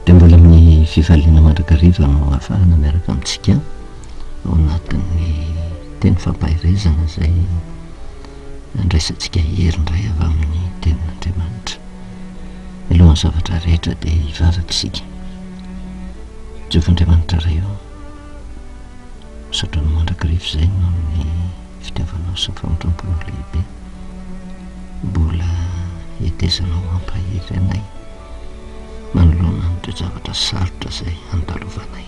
Dia mbola amin'ny fifaliana mandrakariva no ahafahana miaraka amintsika ao anatin'ny teny fampaherezana izay andraisantsika hery indray avy amin'ny tenin'Andriamanitra. Mialohan'ny zavatra rehetra dia hivavaka isika. Jehovah Andriamanitra Ray ô, misaotra anao mandrakariva izay noho ny fitiavanao sy ny famindram-ponao lehibe. Mbola hetezanao hampahery anay manoloana ny toe-javatra sarotra izay andalovanay.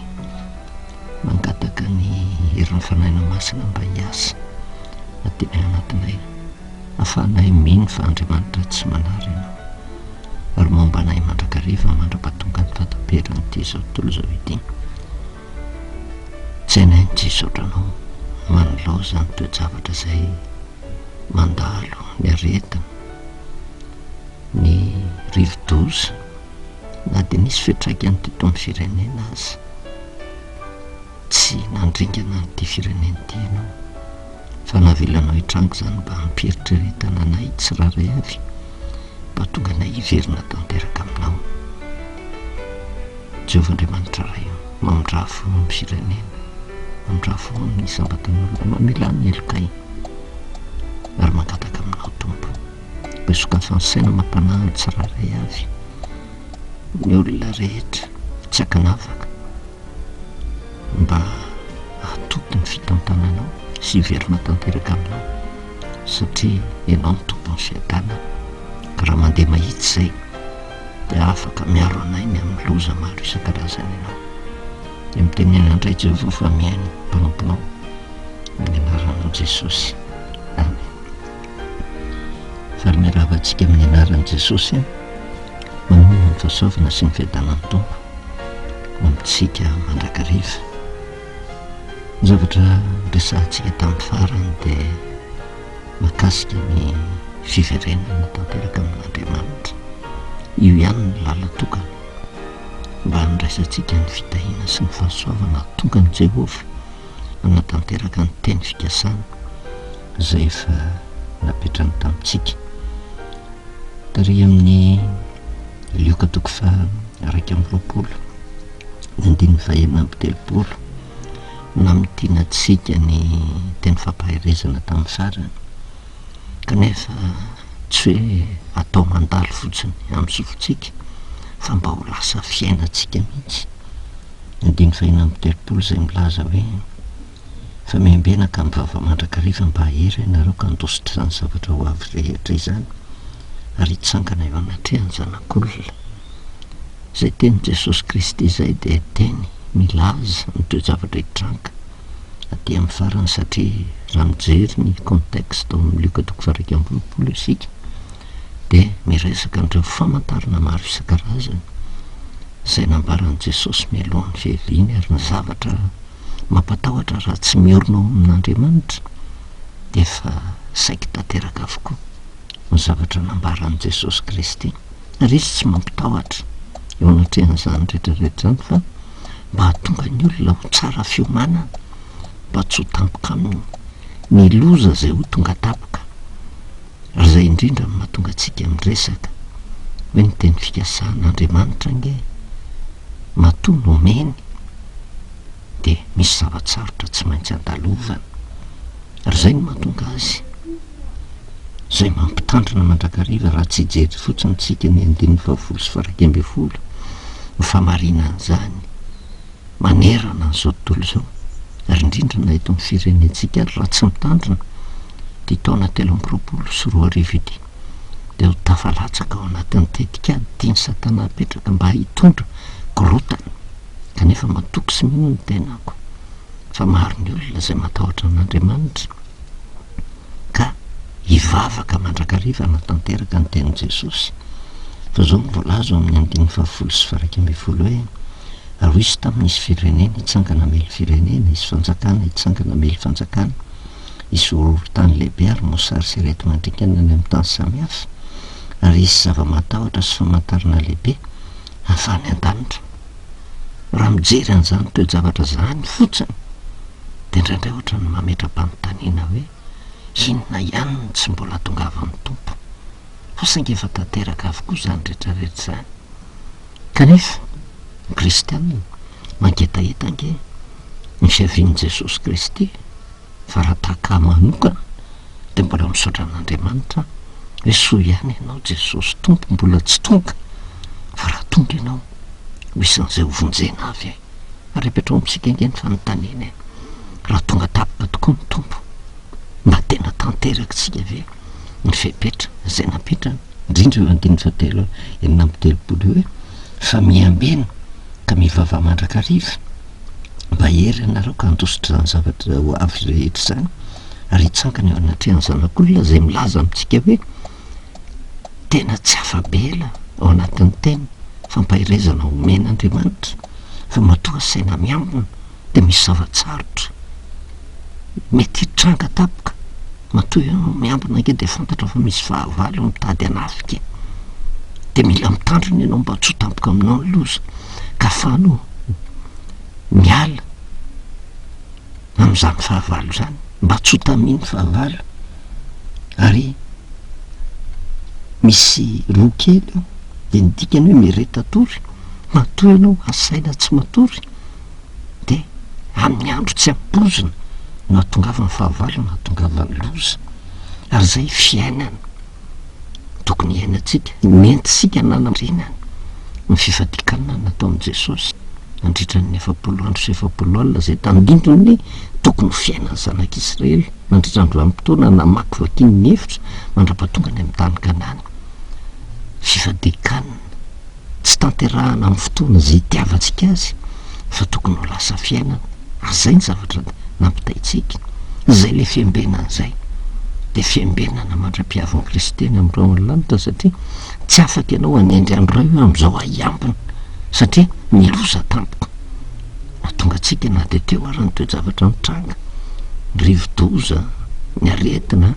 Mangataka ny herin'ny Fanahinao Masina mba hiasa aty anatinay, ahafahanay mino fa Andriamanitra tsy manary Ianao, ary momba anay mandrakariva mandra-pahatonga ny fahataperan'ity izao tontolo izao ity. Tsy hainay ny tsy hisaotra Anao manoloana izany toe-javatra izay mandalo, ny aretina, ny rivo-doza, na dia nisy fiantraikany teto amin'ny firenena aza. Tsy nandringana an'ity firenena ity ianao, fa navelanao hitranga izany mba hampieritreretana anay tsirairay avy, mba hahatonga anay hiverina tanteraka aminao. Jehovah Andriamanitra Ray ô, mamindrà fo amin'ny firenena, mamindrà fo amin'ny isam-batan'olona, mamelà ny helokay, ary mangataka aminao Tompo, mba hisokafan'ny saina amam-panahy ny tsirairay avy, ny olona rehetra tsy ankanavaka, mba hahatoky ny fitantananao sy hiverina tanteraka aminao, satria Ianao no Tompon'ny fiadanana, ka raha mandeha mahitsy izay dia afaka miaro anay ny amin'ny loza maro isan-karazany Ianao. Dia mitenena indray Jehovah fa mihaino ny mpanomponao, amin'ny anaranao Jesosy. Amen. Faly miarahaba antsika amin'ny anaran'i Jesosy. Manonona ny fahasoavana sy ny fiadanan'ny Tompo ho amintsika mandrakariva. Ny zavatra noresahantsika tamin'ny farany dia mahakasika ny fiverenana tanteraka amin'Andriamanitra. Io ihany no lalan-tokana mba handraisantsika ny fitahiana sy ny fahasoavana hahatonga an'i Jehovah hanatanteraka ny teny fikasana izay efa napetrany tamintsika. Tary amin'ny Lioka toko faha 21, ny andininy faha 36, namintinantsika ny teny fampaherezana tamin'ny farany, kanefa tsy hoe atao mandalo fotsiny amin'ny sofintsika fa mba ho lasa fiainantsika mihitsy. Ny andininy faha 36 izay milaza hoe. Fa miambena ka mivava mandrakariva mba hahery ianareo ka handositra izany zavatra ho avy rehetra izany ary hitsangana eo anatrehan'ny Zanak'olona. Izay tenin'i Jesosy Kristy izay dia teny milaza ny toe-javatra hitranga aty amin'ny farany satria raha mijery ny contexte ao amin'ny Lioka toko faha 21 isika dia miresaka an'ireo famantarana maro isan-karazany izay nambaran'i Jesosy mialohan'ny fiaviany ary ny zavatra Mampatahotra raha tsy miorina ao amin'Andriamanitra dia efa saiky tanteraka avokoa ny zavatra nambaran'i Jesosy Kristy. Ary Izy tsy mampitahotra eo anatrehan'izany rehetra rehetra izany fa mba hahatonga ny olona ho tsara fiomanana mba tsy ho tampoka aminy ny loza izay ho tonga tampoka. Ary izay indrindra no mahatonga antsika miresaka hoe ny teny fikasan'Andriamanitra ange matoa nomeny dia misy zava-tsarotra tsy maintsy andalovana. Ary izay no mahatonga azy izay mampitandrina mandrakariva raha tsy hijery fotsiny tsika ny andininy fahafolo sy faha-iraika ambinifolo ny famarinan'izany manerana an'izao tontolo izao ary indrindra na eto amin'ny firenentsika ary raha tsy mitandrina ity taona 2023 ity dia ho tafalatsaka ao anatin'ny tetikady tian'i Satana apetraka mba hitondra korotana kanefa matoky sy mino ny tenako fa maro ny olona izay matahotra an'Andriamanitra ka hivavaka mandrakariva hanatanteraka ny tenin'i Jesosy. Fa izao no voalaza ao amin'ny andininy fahafolo sy faha-iraika ambinifolo hoe, Ary ho hisy taminy hisy firenena hitsangana hamely firenena, hisy fanjakana hitsangana hamely fanjakana, hisy horohorontany lehibe ary mosary sy areti-mandringana any amin'ny tany samihafa, ary hisy zava-mahatahotra sy famantarana lehibe avy any an-danitra. Raha mijery an'izany toe-javatra izany fotsiny, dia indraindray ohatran'ny mametra-panontaniana hoe, inona ihany no tsy mbola hatongavan'ny Tompo? Fa saingy efa tanteraka avokoa izany rehetra rehetra izany. Kanefa. Ny kristianina mangetaheta ange ny fiavian'i Jesosy Kristy fa raha tahaka ahy manokana dia mbola misaotra an'Andriamanitra aho hoe soa ihany ianao Jesosy Tompo mbola tsy tonga fa raha tonga ianao ho isan'izay ho vonjena avy e! Ary apetraho amintsika ange ny fanontaniana e! Raha tonga tampoka tokoa ny Tompo, mba tena tanterakitsika ve ny fepetra izay napetrany? Indrindra io andininy fahatelo 36 io hoe, Fa miambena ka mivavaha mandrakariva, mba hery ianareo ka handositra izany zavatra ho avy rehetra izany, ary hitsangana eo anatrehan'ny Zanak'olona izay milaza amintsika hoe, Tena tsy afa-bela ao anatin'ny teny fampaherezana omen'Andriamanitra fa matoa asaina miambina dia misy zava-tsarotra mety hitranga tampoka. Matoa ianao miambina ange dia fantatra fa misy fahavalo mitady hanafika e. Dia mila mitandrina ianao mba tsy ho tampoka aminao ny loza ka afahanao miala amin'izany fahavalo izany, mba tsy ho tamin'ny fahavalo, ary misy roa kely eo, dia ny dikany hoe mireta-tory, matoa ianao asaina tsy matory, dia amin'ny andro tsy ampoizina no ahatongavan'ny fahavalo, no ahatongavan'ny loza, ary izay fiainana tokony hiainantsika, nentintsika nanamarinana ny fifadikanana nataon'i Jesosy nandritra ny 40 andro sy 40 alina izay tandindon'ny tokony ho fiainan'ny zanak'Israely nandritra ny vanim-potoana namakivakiany ny efitra mandra-pahatongany amin'ny tany Kanana. Fifadikanana. Tsy tanterahana amin'ny fotoana izay itiavantsika azy fa tokony ho lasa fiainana ary izay ny zavatra nampitaintsika, izay ilay fiambenana izay dia fiambenana mandra-piavin'i Kristy any amin'ny rahon'ny lanitra satria tsy afaka ianao hanendry andro iray hoe amin'izao aho hiambina satria ny loza tampoka nahatonga antsika na dia teo ary ny toe-javatra nitranga, ny rivo-doza, ny aretina,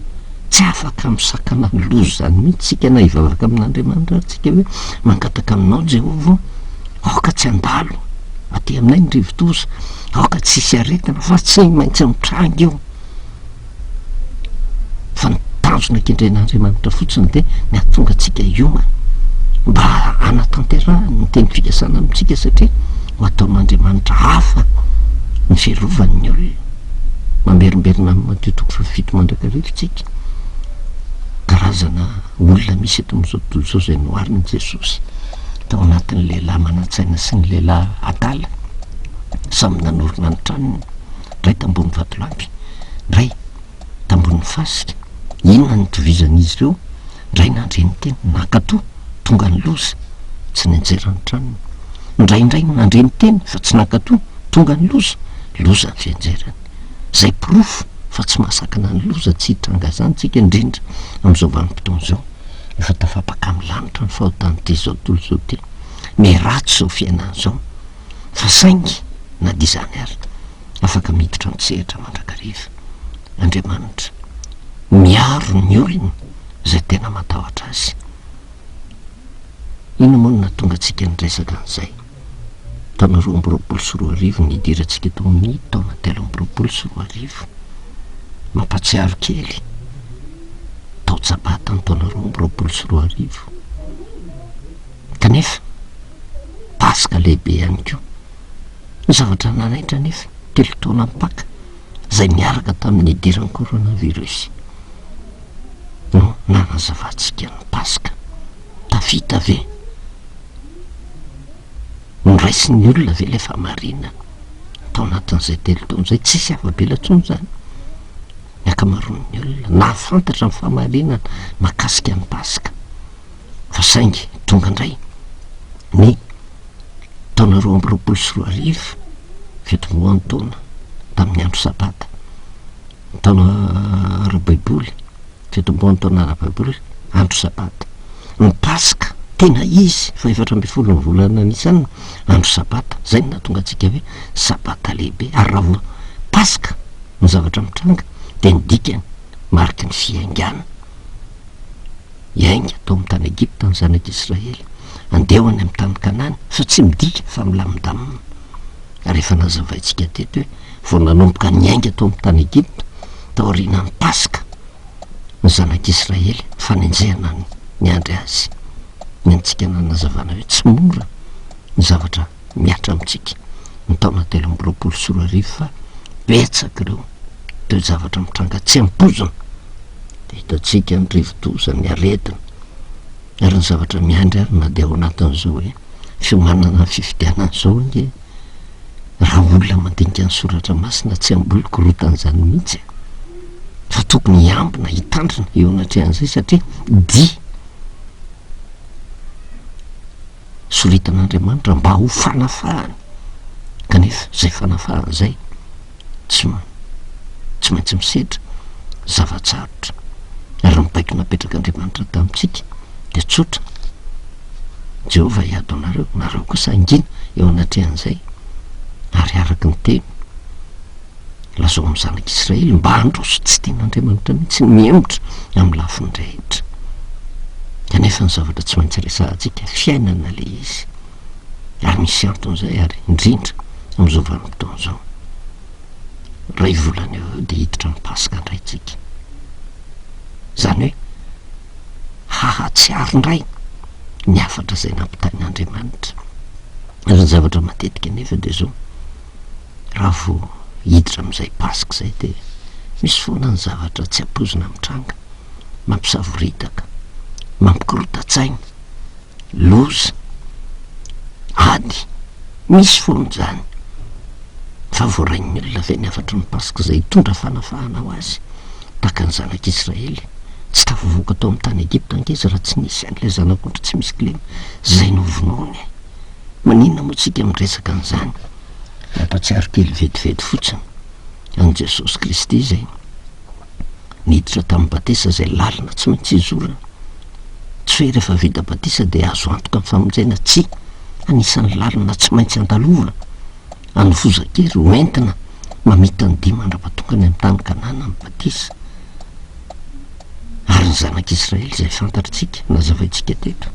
Tsy afaka misakana ny loza izany mihitsy isika na hivavaka amin'Andriamanitra ary tsika hoe mangataka aminao Jehovah ô, aoka tsy handalo aty aminay ny rivo-doza, aoka tsy hisy aretina fa tsy maintsy mitranga io. Fa ny tanjona kendren'Andriamanitra fotsiny dia ny hahatonga antsika hiomana mba hanatanterahany ny teny fikasana amintsika satria ho ataon'Andriamanitra hafa ny fiarovany ny olona. Mamerimberina amin'ny Matio toko fahafito mandrakariva isika, karazana olona misy eto amin'izao tontolo izao izay noharin'i Jesosy tao anatin'ny lehilahy manan-tsaina sy ny lehilahy adala, samy nanorina ny tranony, iray tambony vatolampy, iray tambony fasika. Inona no nitovizan'izy ireo? Indray nandre ny teny, nankatò, tonga ny loza, tsy nianjera ny tranony. Indraindray nandre ny teny fa tsy nankatò, tonga ny loza, loza ny fianjerany. Izay porofo fa tsy mahasakana ny loza tsy hitranga izany tsika indrindra amin'izao vanim-potoana izao. Efa tafapaka amin'ny lanitra ny fahotan'ity izao tontolo izao ity. Miharatsy izao fiainana izao. Fa saingy na dia izany ary, afaka miditra an-tsehatra mandrakariva Andriamanitra. Miaro ny olony izay tena matahotra Azy. Inona moa no nahatonga antsika niresaka an'izay? Taona 2022 nidirantsika tao amin'ny taona 2023. Mampahatsiaro kely tao Tsabata ny taona 2022. Kanefa, Paska lehibe ihany koa. Ny zavatra nanaitra anefa, telo taona mipaka, izay niaraka tamin'ny nidiran'ny coronavirus no nanazavantsika ny Paska. Tafita ve? Noraisin'ny olona ve ilay fahamarinana tao anatin'izay telo taona izay? Tsisy afa-bela intsony izany ny ankamaroan'ny olona nahafantatra ny fahamarinana mahakasika ny Paska. Fa saingy tonga indray ny taona 2022, fitomboan-taona tamin'ny andro sabata, taona ara-baiboly, fitomboan-taona ara-baiboly, andro sabata. Ny Paska tena izy fa 14 ny volana Nisana, andro sabata. Izay no nahatonga antsika hoe sabata lehibe. Ary raha vao Paska ny zavatra mitranga dia ny dikany mariky ny fiaingàna. Hiainga tao amin'ny tany Egypta ny zanak'Israely, handeha ho any amin'ny tany Kanana, fa tsy midika fa milamindamina. Ary efa nazavaintsika teto hoe vao nanomboka niainga tao amin'ny tany Egypta, taorianan'ny Paska, ny zanak'Israely, fanenjehana no niandry azy. Ny antsika nanazavana hoe tsy mora ny zavatra. mihatra amintsika ny taona 2023 fa betsaka ireo toe-javatra mitranga tsy ampoizina. Dia hitantsika ny rivodoza, ny aretina, ary ny zavatra miandry ary na dia ao anatin'izao hoe fiomanana ny fifidianana izao ange raha olona mandinika ny soratra masina tsy hamboly korontana izany mihitsy e. Fa tokony hiambina, hitandrina eo anatrehan'izay satria dia soritan'Andriamanitra mba ho fanafahana kanefa izay fanafahana izay tsy tsy maintsy misedra zava-tsarotra ary ny baiko napetrak'Andriamanitra tamintsika dia tsotra Jehovah hiady ho anareo, nareo kosa hangina eo anatrehan'izay ary araka ny teny Lazao amin'ny zanak'Israely mba handroso tsy tian'Andriamanitra mihitsy ny mihemotra amin'ny lafiny rehetra. Kanefa ny zavatra tsy maintsy resahantsika, fiainana ilay izy. Ary misy antony izay ary indrindra amin'izao vanim-potoana izao. Iray volana eo eo dia hiditra amin'ny Paska indray tsika. Izany hoe hahatsiaro indray ny hafatra izay nampitain'Andriamanitra. Ary ny zavatra matetika anefa dia izao, Raha vao hiditra amin'izay Paska izay dia misy foana ny zavatra tsy ampoizina mitranga, mampisavoritaka, mampikorontan-tsaina, loza, ady, misy foana izany. Fa voarain'ny olona ve ny hafatry ny Paska izay hitondra fanafahana ho azy tahaka ny zanak'Israely? Tsy tafavoaka tao amin'ny tany Egypta ange izy raha tsy nisy an'ilay zanak'ondry tsy misy kilema izay novonoiny. Maninona moa tsika miresaka an'izany? Mampatsiaro kely vetivety fotsiny an'i Jesosy Kristy izay niditra tamin'ny batisa izay lalina tsy maintsy izorana. Tsy hoe rehefa vita batisa dia azo antoka ny famonjena, tsia, anisan'ny lalina tsy maintsy andalovana, anovozan-kery ho entina mamita ny dia mandra-pahatongany amin'ny tany Kanana ny batisa. Ary ny zanak'Israely izay fantatritsika, nazavaintsika teto.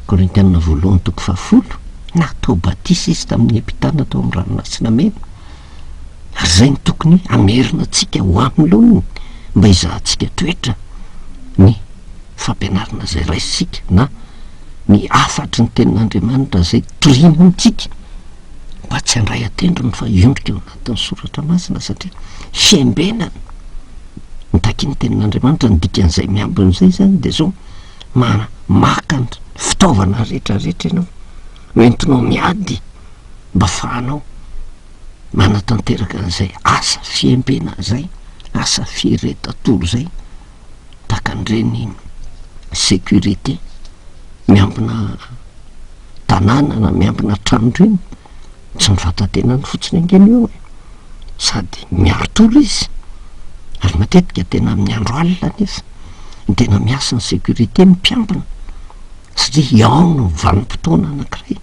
Korintiana voalohany toko fahafolo, natao batisa izy tamin'ny niampitana tao amin'ny ranomasina mena. Ary izay no tokony hamerina antsika ho amin'ny laoniny mba hizahantsika toetra ny fampianarana izay raisintsika na ny hafatry ny tenin'Andriamanitra izay toriana amintsika mba tsy handray an-tendrony fa hiondrika ao anatin'ny soratra masina satria fiambenana ny takin'ny tenin'Andriamanitra ny dikan'izay miambina izay izany dia izao Mana maka ny fitaovana rehetra rehetra ianao ho entinao miady mba afahanao manatanteraka an'izay asa fiembenana izay, asa firetan-tory izay, tahaka an'ireny sécurité miambina tanàna na miambina trano ireny. Tsy ny vatan-tenany fotsiny ange no eo e! Sady miaro tory izy, ary matetika tena amin'ny andro alina anefa no tena miasa ny sécurité, ny mpiambina, satria ao no vanim-potoana anankiray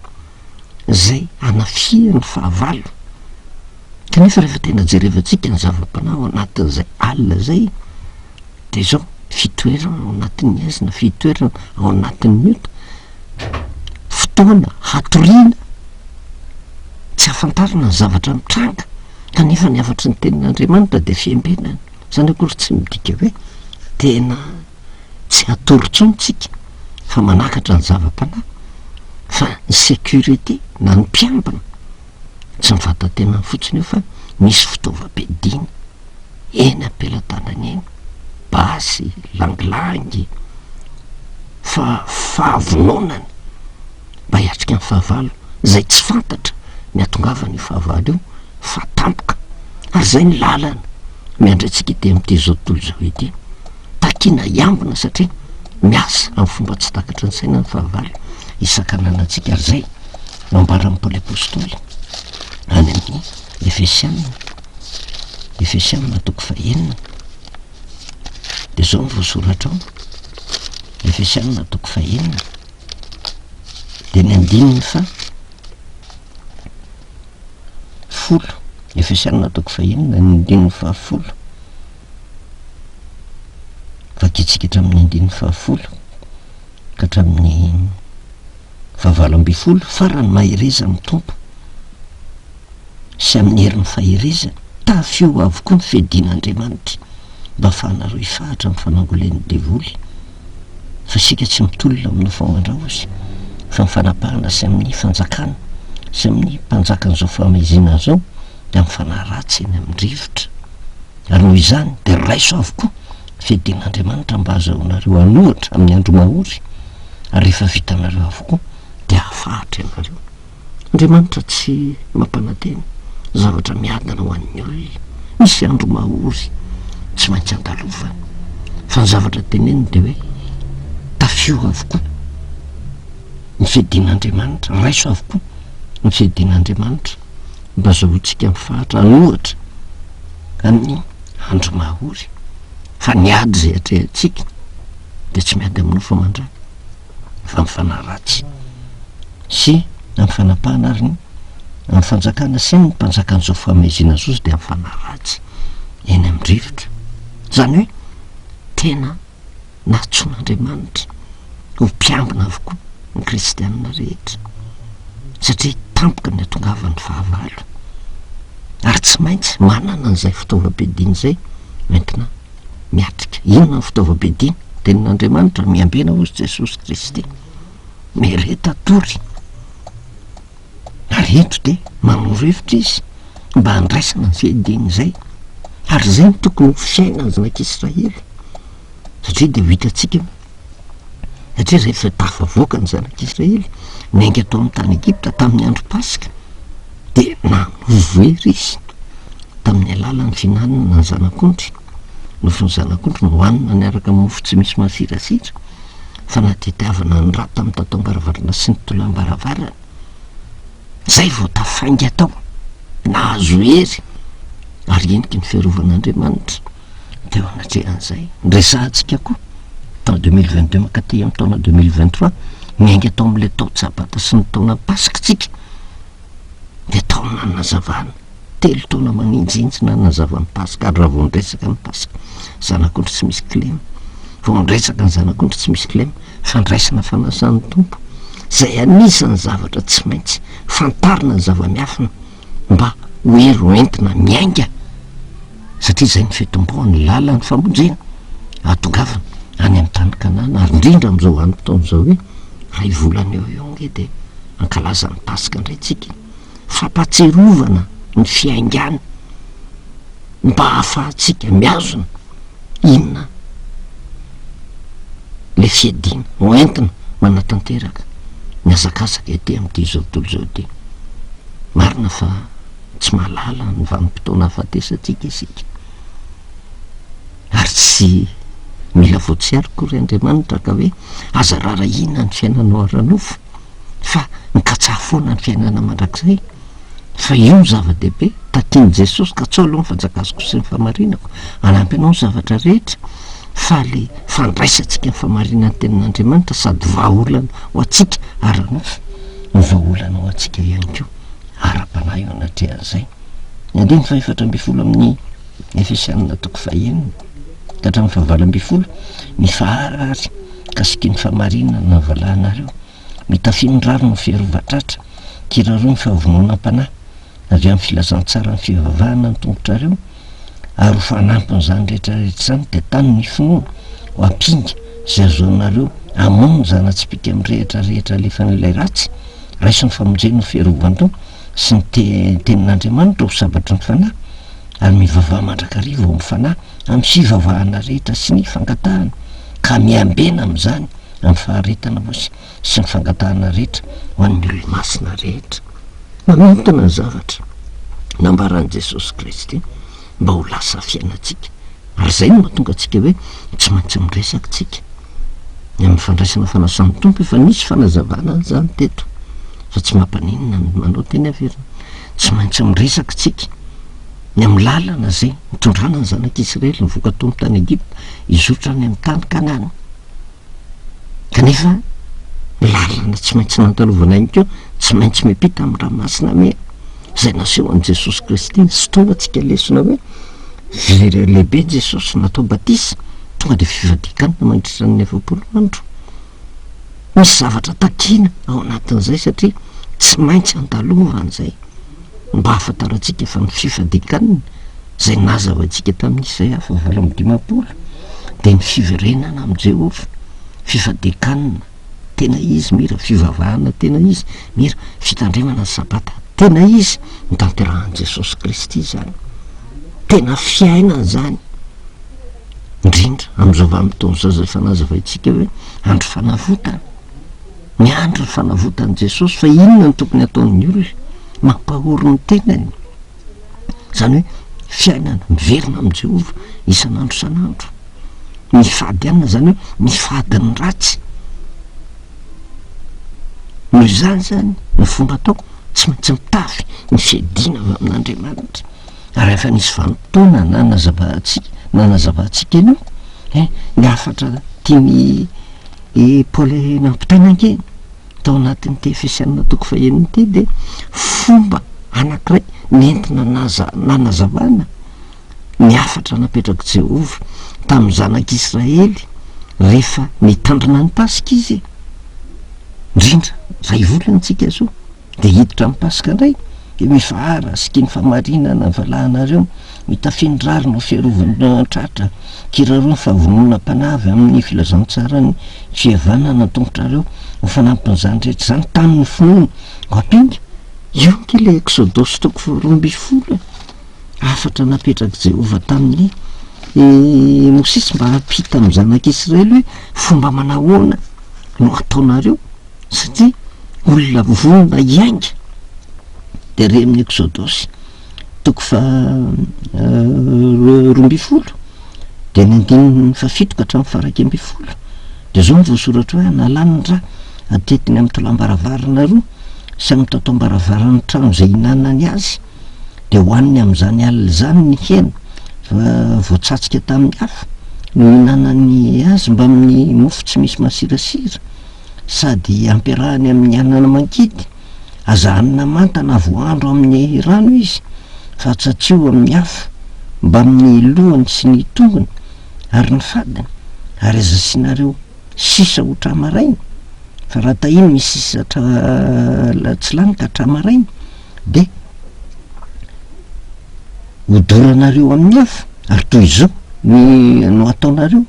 izay hanafihan'ny fahavalo. Kanefa rehefa tena jerevantsika ny zava-panahy ao anatin'izay alina izay, dia izao, fitoerana ao anatin'ny haizina, fitoerana ao anatin'ny ota, fotoana hatoriana, tsy ahafantarana ny zavatra mitranga, kanefa ny hafatry ny tenin'Andriamanitra dia fiambenana. Izany akory tsy midika hoe tena tsy hatory intsony tsika fa manakatra ny zava-panahy, fa ny sécurité na ny mpiambina tsy ny vatan-tenany fotsiny io fa misy fitaovam-piadiana eny am-pelatanany eny, basy, langilangy, fa fahavononana mba hiatrika ny fahavalo izay tsy fantatra ny hatongavan'io fahavalo io fa tampoka ary izay ny lalana miandry antsika ety amin'ity izao tontolo izao ity. Takiana hiambina satria miasa amin'ny fomba tsy takatry ny saina ny fahavalo hisakanana antsika ary izay no ambaran'i Paoly Apostoly any amin'ny Efesiana, Efesiana toko fahenina. Dia izao no voasoratra ao, Efesiana toko fahenina, dia ny andininy fa folo, Efesiana toko fahenina, ny andininy fahafolo, vakintsika hatramin'ny andininy fahafolo ka hatramin'ny fahavalo ambin'ny folo, farany mahereza amin'ny Tompo. sy amin'ny herin'ny faherezany, tafio avokoa ny fiadian'Andriamanitra mba hahafahanareo hifahatra amin'ny fanangolen'ny devoly, fa isika tsy mitolona amin'ny nofo aman-dra hozy, fa amin'ny fanapahana sy amin'ny fanjakana. sy amin'ny mpanjakan'izao fahamaizinana izao, dia amin'ny fanahy ratsy eny amin'ny rivotra. Ary noho izany dia raiso avokoa ny fiadian'Andriamanitra mba hahazahoanareo an'ohatra amin'ny andro mahory, ary rehefa vitanareo avokoa dia hahafahatra ianareo. Andriamanitra tsy mampanantena zavatra miadana ho an'ny olona. Misy andro mahory tsy maintsy andalovana. Fa ny zavatra teneniny dia hoe tafio avokoa ny fiadian'Andriamanitra, raiso avokoa ny fiadian'Andriamanitra mba azahoantsika mifahatra an'ohatra amin'ny andro mahory. Fa ny ady izay atrehantsika dia tsy miady amin'ny nofo aman-drà fa amin'ny fanahy ratsy. Sy amin'ny fanapahana ary ny amin'ny fanjakana sy ny mpanjakan'izao fahamaizinana izao dia amin'ny fanahy ratsy eny amin'ny rivotra. Izany hoe tena nantsoin'Andriamanitra ho mpiambina avokoa ny kristianina rehetra satria tampoka ny hatongavan'ny fahavalo ary tsy maintsy manana an'izay fitaovam-piadiana izay entina miatrika. Inona ny fitaovam-piadiana? Tenin'Andriamanitra, miambena hozy Jesosy Kristy. Miareta tory. Ary eto dia manoro hevitra izy mba handraisana ny fiadiana izay. Ary izay no tokony ho fiainan'ny zanak'Israely. Satria dia ho hitantsika satria rehefa tafavoaka ny zanak'Israely niainga tao amin'ny tany Egypta tamin'ny andro Paska dia nanovo hery izy tamin'ny alalan'ny fihinanana ny zanak'ondry. Nofon'ny zanak'ondry nohanina niaraka amin'ny mofo tsy misy masirasira. Fanadihadiavana ny rà tamin'ny tataom-baravarana sy ny tolam-baravarana. Izay vao tafainga tao, nahazo hery ary heniky ny fiarovan'Andriamanitra teo anatrehan'izay. Niresahantsika koa tao 2022 mankaty amin'ny taona 2023, niainga tao amin'ilay taon-tsabata sy ny taona Paska tsika, dia tao no nanazavana. Telo taona maninjininjina nanazava ny Paska, ary raha vao niresaka ny Paska, zanak'ondry tsy misy kilema, vao niresaka ny zanak'ondry tsy misy kilema, fandraisana fanasan'ny Tompo, izay anisan'ny zavatra tsy maintsy fantarina ny zava-miafina mba ho hery ho entina miainga, satria izay ny fitomboan'ny lalan'ny famonjena ahatongavana any amin'ny tany Kanana, ary indrindra amin'izao vanim-potoana izao hoe iray volana eo eo ange dia hankalaza ny Paska indray tsika. fampahatsiarovana ny fiaingàna mba hahafahantsika mihazona inona ilay fiadiana ho entina manatanteraka ny hazakazaka ety amin'ity izao tontolo izao ity. Marina fa tsy mahalala ny vanim-potoana hahafatesantsika isika ary tsy mila voatsiary akory Andriamanitra ka hoe aza rarahiana ny fiainanao ara-nofo. fa mikatsaha foana ny fiainana mandrakizay fa io no zava-dehibe takian'i Jesosy katsaho aloha ny fanjakazoko sy ny famarinako hanampy anao ny zavatra rehetra fa le fandraisantsika ny famarinan'ny tenin'Andriamanitra sady vahaolana ho antsika ara-nofo no vahaolana ho antsika ihany koa ara-panahy eo anatrehan'izay. Ny andininy fahefatra ambin'ny folo amin'ny Efesianina toko fahenina ka hatramin'ny fahavalo ambin'ny folo, mifahara ary kasiky ny famarinana valahanareo Mitafia ny rariny ho fiarovan-tratra, kiraroy ny fahavononam-panahy avy amin'ny filazantsaran'ny fivavahana ny tongotrareo, ary ho fanampin'izany rehetra rehetra izany dia tano ny finoana ho ampinga izay ahazoanareo hamono ny zana-tsipìka mirehitra rehetra alefan'ilay ratsy, raiso ny famonjena ho fiarovan-doha sy ny tenin'Andriamanitra ho sabatry ny fanahy, ary mivavaha mandrakariva ao amin'ny fanahy amin'ny fivavahana rehetra sy ny fangatahana, ka miambena amin'izany. amin'ny faharetana hozy sy ny fangatahana rehetra ho an'ny olomasina rehetra. Mamintina ny zavatra nambaran'i Jesosy Kristy mba ho lasa fiainantsika. Ary izay no mahatonga antsika hoe tsy maintsy miresaka isika. Ny amin'ny fandraisana fanasan'ny Tompo efa nisy fanazavana an'izany teto fa tsy mampaninona ny manao teny averina. Tsy maintsy miresaka isika ny amin'ny lalana izay nitondrana ny zanak'Israely nivoaka tao amin'ny tany Egypta hizotra any amin'ny tany Kanana. Kanefa ny lalana tsy maintsy nandalovana ihany koa tsy maintsy miampita amin'ny ranomasina mena izay nasehon'i Jesosy Kristy nisintomantsika lesona hoe very lehibe Jesosy natao batisa tonga dia fivadikanina mandritra ny 40 andro. Misy zavatra takiana ao anatin'izay satria tsy maintsy andalovana izay. Mba hahafantarantsika fa ny fifadian-kanina izay nazavaintsika tamin'ny Isaia fahavalo amby dimampolo dia ny fiverenana amin'i Jehovah, fifadian-kanina. tena izy, mira fivavahana tena izy, mira fitandremana ny Sabata tena izy, notanterahan'i Jesosy Kristy izany. Tena fiainana izany. Indrindra amin'izao vanim-potoana izao izay efa nazavaintsika hoe andro fanavotana. Miandry ny fanavotan'i Jesosy fa inona no tokony hataon'ny olona? Mampahory ny tenany. Izany hoe fiainana miverina amin'i Jehovah isan'andro isan'andro. Mifady hanina izany hoe mifady ny ratsy. Noho izany izany ny fomba atao tsy maintsy mitafy ny fiadiana avy amin'Andriamanitra. Ary efa nisy vanim-potoana nanazavantsika nanazavantsika an'io, hein, ny hafatra tian'i i Paoly nampitaina ange tao anatin'ity Efesianina toko fahenina ity dia fomba anankiray nentina naza- nanazavana ny hafatra napetrak'i Jehovah tamin'ny zanak'Israely rehefa nitandrina ny Paska izy e. Indrindra iray volana tsika zao. Dia hiditra amin'ny Paska indray, dia mifahara sy tia ny fahamarinana ny valahanareo, mitafia ny rariny ho fiarovana tratra, kiraroy ny fahavononam-panahy avy amin'ny filazantsaran'ny fihavanana ny tongotrareo, ho fanampin'izany rehetra izany, tano ny finoana ho ampinga. Io ange ilay Eksodosy toko faharoa ambin'ny folo e! Hafatra napetrak'i Jehovah tamin'i Mosesy mba hampita amin'ny zanak'Israely hoe fomba manahoana no ataonareo. Satria olona vonona hiainga dia re amin'ny Eksodosy toko faha 12 dia ny andininy fahafito ka hatramin'ny faha-11 dia izao no voasoratra hoe analany ny ra atetiny amin'ny tolam-baravarana roa sy amin'ny tataom-baravaran'ny trano izay hinanany azy dia hohaniny amin'izany alina izany ny hena fa voatsatsika tamin'ny afo no hinanany azy mbamin'ny mofo tsy misy masirasira sady ampiarahany amin'ny anana mangidy, aza hanina manta na voahandro amin'ny rano izy, fa atsatsio amin'ny afo mbamin'ny lohany sy ny tongony ary ny fadiny, ary aza asianareo sisa ho tra-maraina, fa raha tahiny misy sisa tra tsy lany ka tra-maraina, dia hodoranareo amin'ny afo, ary toy izao ny no hataonareo,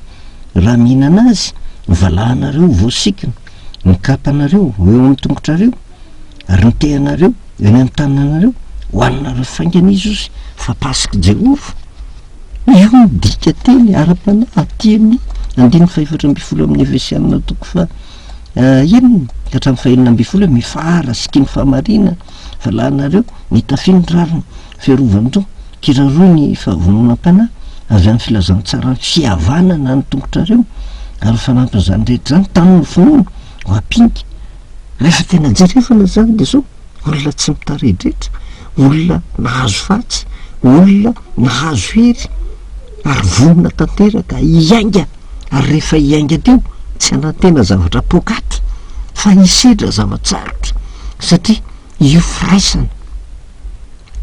raha mihinana azy, ny valahanareo voasikina, ny kapanareo ho eo amin'ny tongotrareo, ary ny tehanareo eny amin'ny tananareo, hohaninareo faingana izy ozy, fa Pask'i Jehovah. Io no dika teny ara-panahy aty amin'ny andininy fahefatra ambin'ny folo amin'ny Efesianina toko faha enina ka hatramin'ny fahenina ambin'ny folo hoe mifahara sy tia ny fahamarinana, valahanareo, mitafia ny rariny, Fiarovan-doha, kiraroy ny fahavononam-panahy avy amin'ny filazantsaran'ny fihavanana ny tongotrareo, ary ho fanampin'izany rehetra izany, tano ny finoana ho ampinga. Rehefa tena jerevana izany dia izao, olona tsy mitaredretra, olona nahazo vatsy, olona nahazo hery, ary vonona tanteraka hiainga, ary rehefa hiainga teo, tsy hanantena zavatra poakaty, fa hisedra zava-tsarotra, satria io firaisana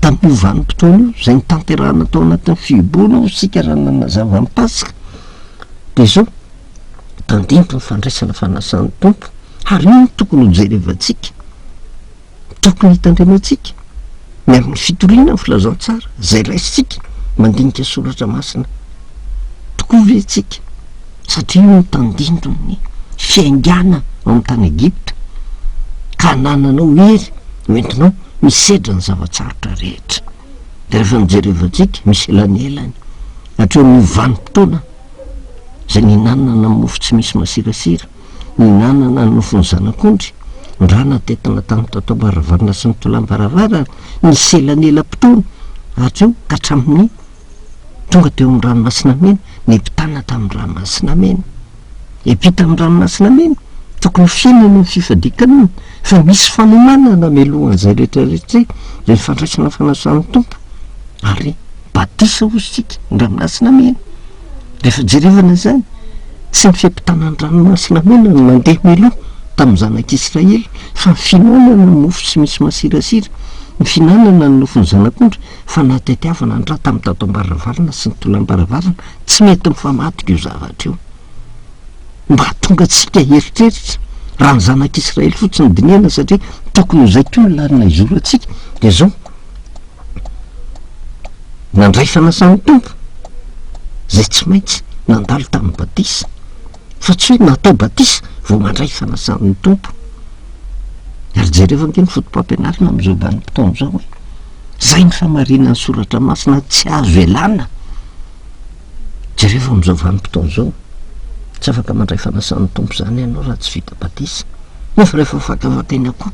Tamin'io vanim-potoana io, izay notanterahina tao anatin'ny fihibohana hoy isika raha nanazava ny Paska, dia izao, tandindon'ny fandraisana fanasan'ny Tompo, ary io no tokony hojerevantsika, tokony hitandremantsika ny amin'ny fitoriana ny filazantsara izay raisintsika, mandinika soratra masina tokoa ve isika? Satria io no tandindon'ny fiaingàna ao amin'ny tany Egypta, ka hanananao hery hoentinao misedra ny zava-tsarotra rehetra. Dia rehefa nojerevantsika, misy elanelany hatreo amin'io vanim-potoana izay nihinanana ny mofo tsy misy masirasira, nihinanana ny nofon'ny zanak'ondry, ny rà natetina tamin'ny tataom-baravarana sy ny tolam-baravarana, nisy elanelam-potoana hatreo ka hatramin'ny tonga teo amin'ny ranomasina mena, niampitana tamin'ny ranomasina mena. Hiampita amin'ny ranomasina mena, tokony ho fiainana ny fifadian-kanina, fa misy fanomanana mialohan'izay rehetra rehetra izay, dia ny fandraisana ny fanasan'ny Tompo, ary batisa hozy isika ny ranomasina mena. Rehefa jerevana izany, tsy ny fiampitana ny ranomasina mena no nandeha mialoha tamin'ny zanak'Israely, fa ny fihinanana ny mofo tsy misy masirasira, ny fihinanana ny nofon'ny zanak'ondry, Fa nahatetiavana ny ra tamin'ny tataom-baravarana sy ny tolam-baravarana, tsy mety mifamadika io zavatra io. Mba hahatonga antsika hieritreritra, raha ny zanak'Israely fotsiny no dinihana satria tokony ho izay koa ny lalana hizorantsika, dia izao, nandray fanasan'ny Tompo, izay tsy maintsy nandalo tamin'ny batisa, fa tsy hoe natao batisa. vao mandray fanasan'ny Tompo. Ary jereo ange ny foto-pampianarana amin'izao vanim-potoana izao e. Izay ny famarinan'ny soratra masina tsy azo ialana. Jereo fa amin'izao vanim-potoana izao, tsy afaka mandray fanasan'ny Tompo izany ianao raha tsy vita batisa. Nefa rehefa fakafakaina koa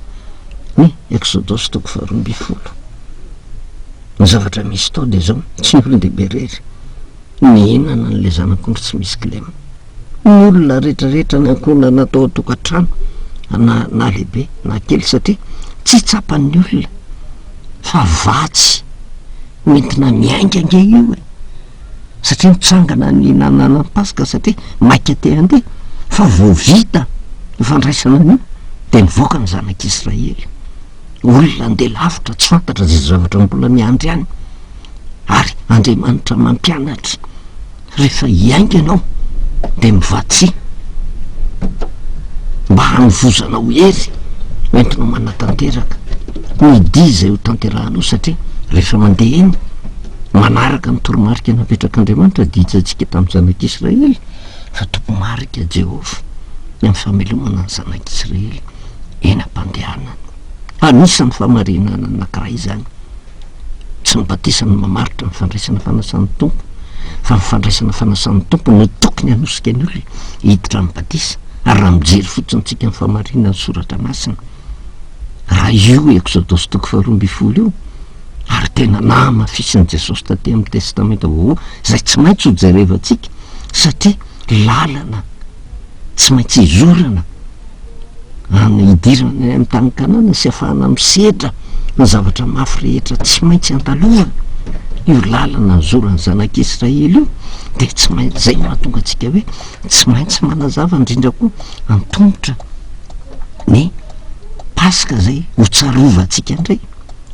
ny Eksodosy toko faharoa ambin'ny folo, ny zavatra misy tao dia izao, tsy ny olon-dehibe irery nihinana an'ilay zanak'ondry tsy misy kilema. Ny olona rehetrarehetra, ny ankohonana tao an-tokantrano, na na lehibe na kely, satria tsy tsapan'ny olona fa vatsy hoentina miainga ange io e! Satria mitsangana ny nanana ny Paska satria maika te handeha, fa vao vita ny fandraisana an'io dia nivoaka ny zanak'Israely. Olona handeha lavitra tsy fantatra izay zavatra mbola miandry any. Ary Andriamanitra mampianatra. Rehefa hiainga ianao dia mivatsia mba hanovozanao hery hoentinao manatanteraka ny dia izay ho tanterahanao satria rehefa mandeha eny manaraka ny toromarika napetrak'Andriamanitra dia hitantsika tamin'ny zanak'Israely fa tompo-marika Jehovah ny amin'ny famelomana ny zanak'Israely eny am-pandehanana. Anisan'ny fahamarinana anankiray izany. Tsy ny batisa no mamaritra ny fandraisana fanasan'ny Tompo, fa ny fandraisana fanasan'ny Tompo no tokony hanosika ny olona hiditra amin'ny batisa. Ary raha mijery fotsiny tsika ny fahamarinan'ny Soratra Masina, raha io Eksodosy toko faharoa ambin'ny folo io, ary tena nahamafisin'i Jesosy taty amin'ny Testamenta Vaovao, izay tsy maintsy ho jerevantsika, satria lalana tsy maintsy izorana any hidirana any amin'ny tany Kanana sy afahana misedra ny zavatra mafy rehetra tsy maintsy andalovana, io lalana nizoran'ny zanak'Israely io dia tsy maintsy, izay no mahatonga antsika hoe tsy maintsy manazava indrindra koa antomotra ny Paska izay ho tsarovantsika indray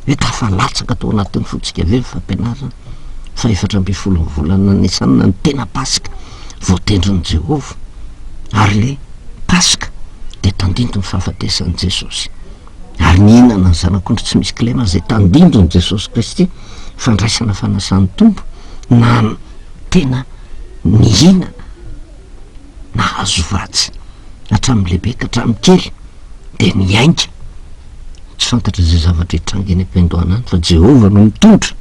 hoe tafalatsaka tao anatin'ny fontsika ve ny fampianarana fa 14 ny volana Nisana ny tena Paska voatendrin'i Jehovah, ary ilay Paska dia tandindon'ny fahafatesan'i Jesosy. Ary nihinana ny zanak'ondry tsy misy kilema izay tandindon'i Jesosy Kristy, fandraisana fanasan'ny Tompo, na tena nihinana, nahazo vatsy hatramin'ny lehibe ka hatramin'ny kely, dia niainga. Tsy fantatra izay zavatra hitranga eny am-piandohana any fa Jehovah no mitondra.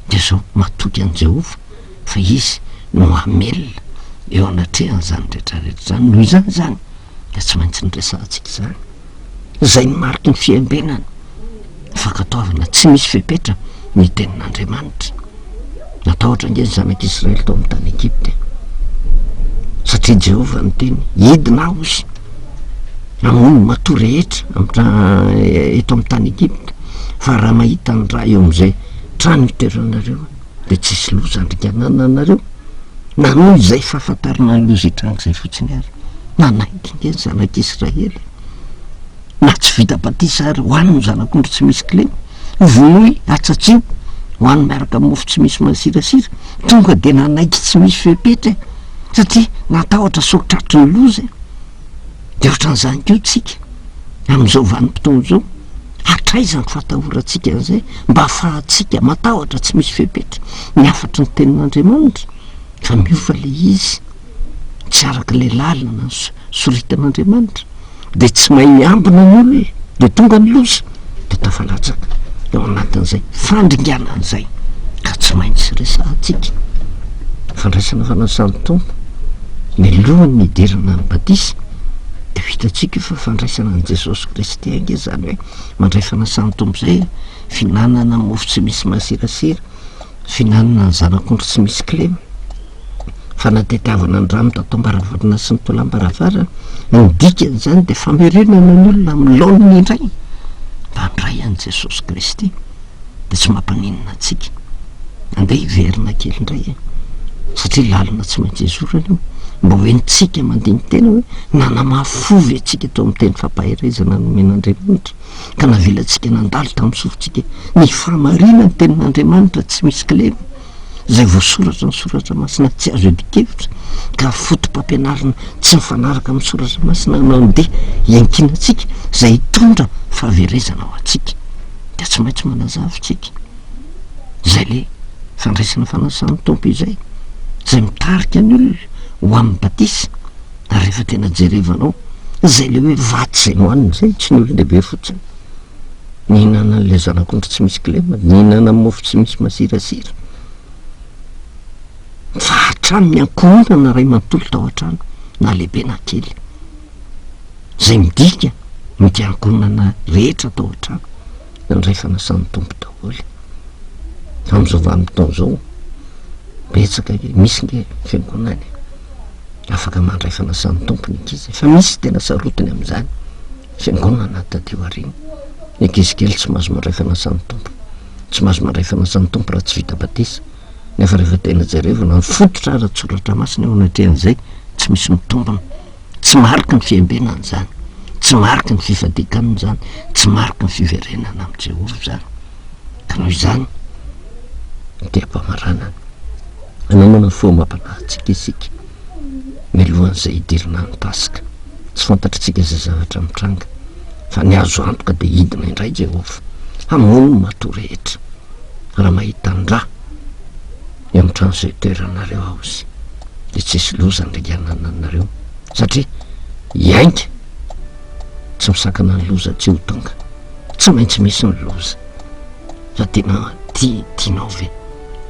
Dia izao, matoky an'i Jehovah. fa Izy no hamelona eo anatrehan'izany rehetrarehetra izany. Noho izany izany dia tsy maintsy niresahantsika izany. Izay ny mariky ny fiambenana, ny fankatoavana tsy misy fepetra ny tenin'Andriamanitra. Natahotra ange ny zanak'Israely tao amin'ny tany Egypta e. Satria Jehovah niteny, hidina aho izy hamono ny matoa rehetra eto amin'ny tany Egypta, fa raha mahita ny ra eo amin'izay trano itoeranareo, dia tsisy loza handringanana anareo, na noho izay fahafantarana ny loza hitranga izay fotsiny ary. Nanaiky ange ny zanak'Israely, na tsy vita batisa ary, ho any ny zanak'ondry tsy misy kilema, vonoy, atsatsio, ho any miaraka amin'ny mofo tsy misy masirasira, tonga dia nanaiky tsy misy fepetra e, satria natahotra sao tratry ny loza e. Dia ohatran'izany koa tsika amin'izao vanim-potoana izao. Hatraiza ny fatahorantsika an'izay mba ahafahantsika matahotra tsy misy fepetra ny hafatry ny tenin'Andriamanitra fa miova ilay izy tsy araka ilay lalana soritan'Andriamanitra dia tsy mahay miambina ny olona dia tonga ny loza dia tafalatsaka eo anatin'izay fandringanana izay ka tsy maintsy resahantsika fandraisana fanasan'ny Tompo mialohan'ny hidirana ny batisa dia hitantsika io fa fandraisana an'i Jesosy Kristy ange izany hoe mandray fanasan'ny Tompo izay e, fihinanana mofo tsy misy masirasira, fihinanana ny zanak'ondry tsy misy kilema, fanatetiavana ny rano tatom-baravarana sy ny tolam-baravarana, ny dikan'izany dia famerenana ny olona amin'ny laoniny indray mba handray an'i Jesosy Kristy. dia tsy mampaninona antsika. Andeha hiverina kely indray e! Satria lalana tsy maintsy izorana io. Mba ho henontsika mandini-tena hoe nanamafy fo ve tsika teo amin'ny teny fampaherezana nomen'Andriamanitra ka navelantsika nandalo tamin'ny sofintsika ny fahamarinan'ny tenin'Andriamanitra tsy misy kilema izay voasoratra ny soratra masina tsy azo iadian-kevitra ka foto-pampianarana tsy mifanaraka amin'ny soratra masina no andeha hiankinantsika izay hitondra fahaverezana ho antsika. dia tsy maintsy manazava isika izay le fandraisana fanasan'ny Tompo izay, izay mitarika ny olona ho amin'ny batisa. Ary rehefa tena jerevanao, izay le hoe vatsy izay nohanina izay, tsy ny olon-dehibe fotsiny. Nihinana an'ilay zanak'ondry tsy misy kilema, nihinana mofo tsy misy masirasira. Fa hatramin'ny ankohonana iray manontolo tao an-trano, na lehibe na kely. Izay midika ny ankohonana rehetra tao an-trano, nandray fanasan'ny Tompo daholo. Amin'izao vanim-potoana izao, betsaka ange, misy nge fiangonana e. Afaka mandray fanasan'ny Tompo ny ankizy, fa misy tena sarotiny amin'izany. Fiangonana taty aoriana, ny ankizy kely tsy mahazo mandray fanasan'ny Tompo. Tsy mahazo mandray fanasan'ny Tompo raha tsy vita batisa. Nefa rehefa tena jerevana, ny fototra ara-tsoratra masina eo anatrehan'izay, tsy misy mitombina. Tsy mariky ny fiambenana izany, tsy mariky ny fifadian-kanina izany, tsy mariky ny fiverenana amin'i Jehovah izany. Ka noho izany, dia am-pamaranana, hanomana ny fo amam-panahintsika isika, mialohan'izay hidirana ny Paska. Tsy fantatritsika izay zavatra mitranga, fa ny azo antoka dia hidina indray Jehovah, hamono ny matoa rehetra. Raha mahita ny ra eo amin'ny trano izay itoeranareo aho izy, dia tsy hisy loza ny ringanana anareo, satria hiainga tsy misakana ny loza tsy ho tonga. Tsy maintsy misy ny loza. Fa tena tia, tianao ve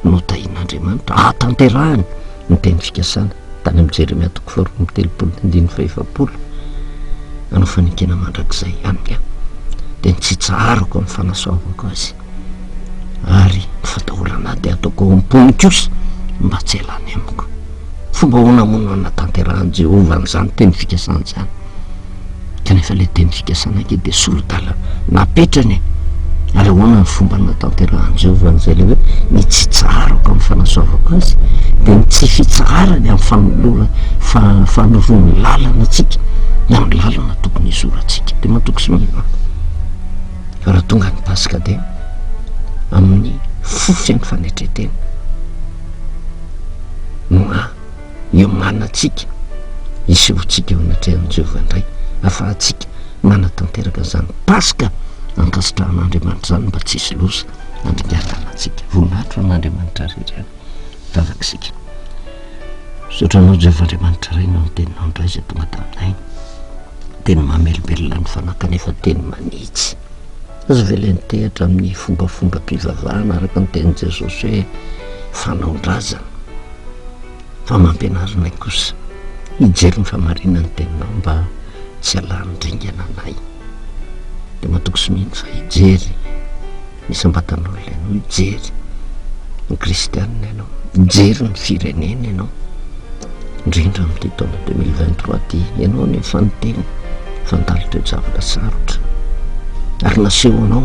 no tahin'Andriamanitra hahatanterahany ny teny fikasana tany amin'i Jeremia toko faharoa amby telopolo andininy fahefapolo, hanao fanekena mandrakizay aminy aho, dia ny tsy hitsaharako amin'ny fanasoavako azy, ary ny fatahorana ahy dia hataoko ao am-pony kosa mba tsy hialany amiko. Fomba ahoana moa no hanatanterahan'i Jehovah an'izany teny fikasana izany? Kanefa ilay teny fikasana ange dia sori-dalana napetrany e! Ary ahoana ny fomba nanatanterahan'i Jehovah an'izay ilay hoe ny tsy hitsaharako amin'ny fanasoavako azy dia ny tsy fitsaharany amin'ny fanolora fa fanoroany lalana antsika ny amin'ny lalana tokony hizorantsika. Dia matoky sy mino aho fa raha tonga ny Paska dia amin'ny fo feno fanetren-tena no iomanantsika hisehoantsika eo anatrehan'i Jehovah indray, ahafahantsika manatanteraka an'izany Paska ankasitrahan'Andriamanitra izany mba tsy hisy loza handringanana antsika. Voninahitra ho an'Andriamanitra irery ihany. Vavaka isika. Misaotra anao Jehovah Andriamanitra Ray noho ny teninao indray izay tonga taminay. Teny mamelombelona ny fanahy kanefa teny manitsy. Aza avela hitehatra amin'ny fombafombam-pivavahana araka ny tenin'i Jesosy hoe fanaon-drazana. Fa mampianara anay kosa hijery ny fahamarinan'ny teninao mba tsy halan'ny ringana anay. Dia matoky sy mino fa hijery ny isam-batan'olona ianao, hijery ny kristianina ianao, hijery ny firenena ianao, indrindra amin'ity taona 2023 ity. Ianao no efa niteny fa nandalo toe-javatra sarotra ary nasehonao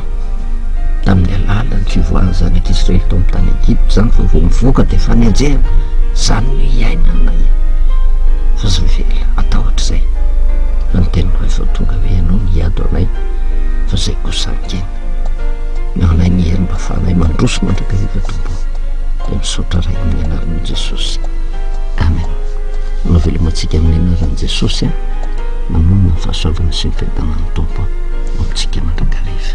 tamin'ny alalan'ny fivoahan'ny zanak'Israely tao amin'ny tany Egypta izany fa vao mivoaka dia efa nenjehina. Izany no iainanay fa tsy avela hatahotra izay. Fa ny teninao efa tonga hoe ianao no hiady ho anay fa izay kosa hangina. Omeo anay ny hery mba ahafahanay mandroso mandrakariva Tompo ô. Dia misaotra Ray amin'ny anaran'i Jesosy. Amen. Manao veloma antsika amin'ny anaran'i Jesosy. Manonona ny fahasoavana sy ny fiadanan'ny Tompo amintsika mandrakariva.